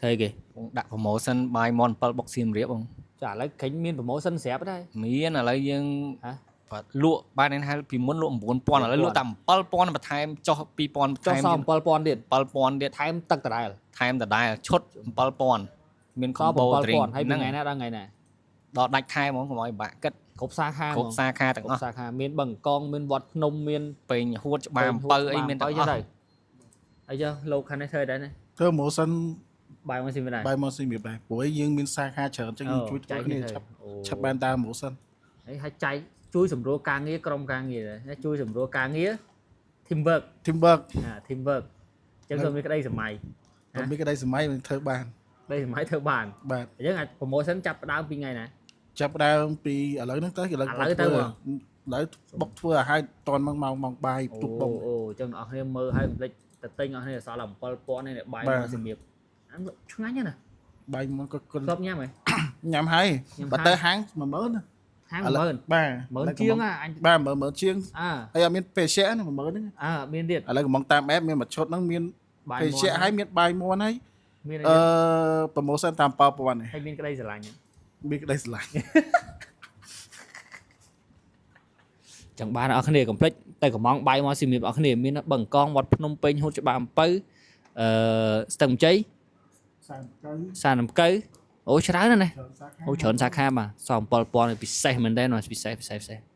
ធ្វើគេ បងដាក់ promotion បាយមន់7បុកសៀមរាបបង ចាឥឡូវឃើញមាន promotion ស្រាប់ដែរ មានឥឡូវយើង ហ៎ បាទលក់បាននេះហើយពីមុនលក់9000ឥឡូវលក់តែ7000បន្ថែមចុះ2000បន្ ចុះ ថែម សល់7000ទៀត 7000ទៀត ថែមទឹកដដែល ថែមដដែលឈុត7000មាន សល់ combo drink 7000ហើយពីថ្ងៃណាដល់ថ្ងៃណា ដល់ដាច់ខែហ្មងកុំឲ្យពិបាកគិត គ្រប់សាខា គ្រប់សាខាទាំងអស់ គ្រប់សាខាមានបឹងកងមានវត្តភ្នំមាន ពេញហួតច្បារអំពៅអីមានទាំងអស់ ទៅអីចុះលោកខាងនេះធ្វើដែរណា ធ្វើ promotion បាយមកស៊ីមិនដែរ បាយមកស៊ីមៀបដែរព្រោះយើងមានសាខាច្រើនអញ្ចឹងយើងជួយធ្វើគ្នាឆាប់ឆាប់បានតាម promotion ហើយហើយចែកជួយសម្រួលការងារក្រុមការងារដែរជួយសម្រួលការងារ team work teamwork អា team work អញ្ចឹងសូមមានក្តីសម័យ តែមានក្តីសម័យនឹងធ្វើបាន ក្តីសម័យធ្វើបាន បាទ អញ្ចឹងអាច promotion ចាប់ផ្ដើមពីថ្ងៃណា ចាប់ផ្ដើមពីឥឡូវហ្នឹងទៅឥឡូវ ឥឡូវទៅ ឥឡូវបុកធ្វើឲ្យហើយតន់ម៉ោងម៉ោងបាយផ្ទុះបង អូអញ្ចឹងអ្នកនរគ្នាមើលហើយកុំភ្លេចទៅទិញអ្នកនរគ្នាសល់តែ7000នេះបាយមកសម្រាប់អានឆ្ងាញ់ណាស់ បាយមកក៏គុណ ធ្លាប់ញ៉ាំហ៎ ញ៉ាំហើយ ញ៉ាំ បើទៅហាង10000ណា ហាង ឥឡូវ 10000 បាទ 10000ជាងអញ បាទ10000ជាង អើ ហើយអត់មានភេសជ្ជៈណា10000ហ្នឹង អើមានទៀត ឥឡូវកំងតាមអេបមានមួយឈុតហ្នឹងមាន បាយ ភេសជ្ជៈហើយមានបាយមាន់ហើយ មាន អឺ promotion តាម7000នេះ ហើយមានក្តីស្រឡាញ់ មានក្តីស្រឡាញ់ ចឹងបានអ្នកនរគ្នាកុំភ្លេចទៅកំងបាយមកស៊ីមៀបអ្នកនរគ្នាមានបឹងកងវត្តភ្នំពេញហូតច្បារអំពៅអឺស្ទឹងជ័យ 39 សានំកៅអូច្រើនណាស់ណា ច្រើនសាខា អូច្រើនសាខាបាទសល់7000ពិសេសមែនតើពិសេសពិសេសពិសេស។